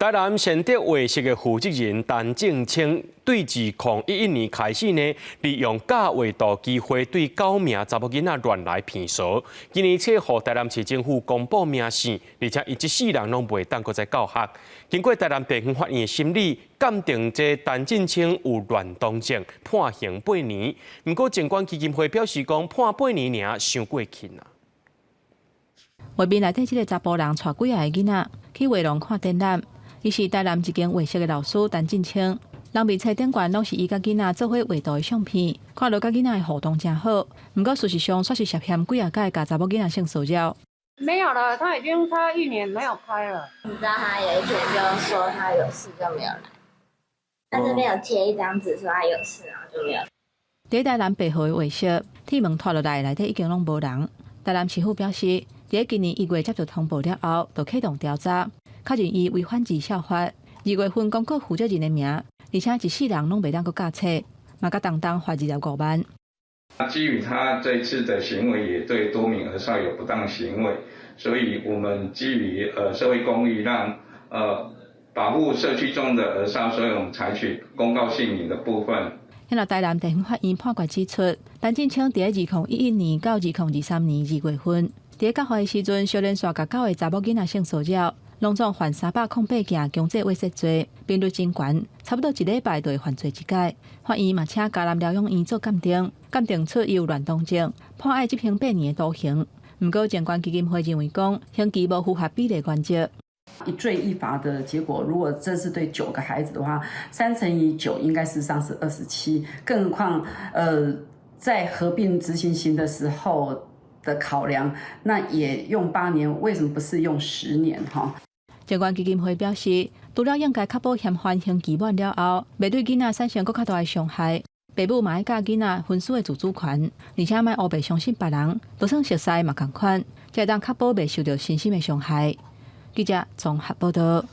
台南善德畫室的負責人陳正清，對2011年開始呢，利用教畫圖機會對九名查某囡仔亂來騙索。今年初予台南市政府公布名姓，而且伊這世人攏袂當閣再教學。經過台南地方法院審理，鑑定這陳正清有亂動症，判刑八年。毋過靜觀基金會表示講，判八年爾，傷過輕啊。畫面內底這个查埔人帶幾仔个囡仔去畫廊看展覽。伊是台南一間畫室的老師陳進清，人面冊頂懸攏是伊佮囡仔做伙畫圖的相片，看落佮囡仔的互動誠好。毋過事實上，卻是涉嫌幾仔擺共查某囡仔性騷擾。沒有了，他已經他一年沒有開了。你知道他有一天就說他有事就沒有來，他這邊有貼一張紙說他有事，然後就沒有。佇台南白河的畫室，鐵門拖落來，內底已經攏無人。台南市府表示，佇今年1月接到通報了後，就啟動調查，確認伊違反兒少法。2月份公告負責人的名，而且一世人攏袂當閣教冊，嘛共當當罰25萬。基於他這次的行為，也對多名兒少有不當行為，所以我們基於社會公益，讓保護社區中的兒少，所以我們採取公告姓名的部分。現在台南地方法院判決指出，陳進清佇2011年到2023年2月份，佇教學的時陣，相連續共九个查某囡仔性騷擾，攏總犯308件強制猥褻罪，頻率真懸，差不多一禮拜就會犯罪一擺。法院嘛請嘉南療養院做鑑定，鑑定出伊有亂動症，判愛執行八年的徒刑。毋過，靜觀基金會認為講，刑期無符合比例原則。一罪一罰的結果，如果這是對九個孩子的話，3乘以9應該事實上是27。更何況，在合併執行刑的時候的考量，那也用八年，為什麼不是用10年？哈？靜觀基金會表示，除了應該確保嫌犯刑期滿了後，袂對囡仔產生閣較大的傷害，爸母嘛愛教囡仔分書的自主權，而且莫烏白相信別人，就算熟似嘛仝款，才會當確保袂受著身心的傷害。記者綜合報道。